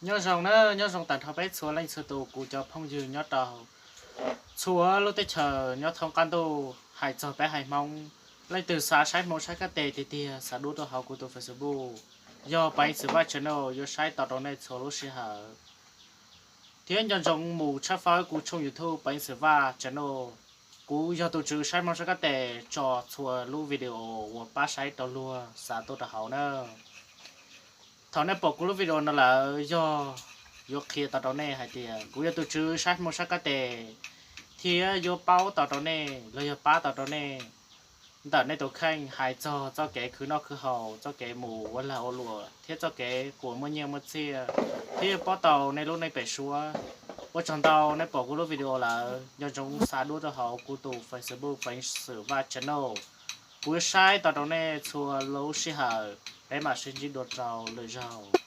Nyob zoo na, nyob zoo tag nrho peb txhua leej txhua tus kuv cov phooj ywg nyob rau txhua lub teb chaws nyob thoob qab ntuj. Hais txog peb haiv Hmoob, leej twg xav saib Hmoob saib kab tes tiag tiag, xav duab rau hauv kuv tus Facebook, yog Peev Xwm Vaj channel yuav saib tau rau nej txhua lub sij hawm. Thiab nco ntsoov mus tshawb fawb kuv tshooj YouTube Peev Xwm Vaj channel. Kuv yog tus tswv saib Hmoob saib kab tes tso txhua lub video uas pab saib rau luag xav tuaj rau hauv na. Thaum nej pom kuv lub video no lawm yog yuav qhia tau rau nej hais tias kuv yog tus tswv saib Hmoob saib kab tes, thiab yuav paub tau rau nej los yog pab tau rau nej ntawm nej tus kheej hais txog txoj kev khwv noj khwv haus, txoj kev mus ua lag ua luam, thiab txoj kev kuas muaj nyiaj muaj txiaj, thiab yuav paub tau nej lub neej pem suab. Ua tsaug ntau nej pom kuv lub video lawm, nco ntsoov xa duab rau hauv kuv tus Facebook Peev Xwm Vaj channel. Kuv yuav saib tau rau nej txhua lub sij hawm, peb mam sib ntsib dua rau lwm zaug.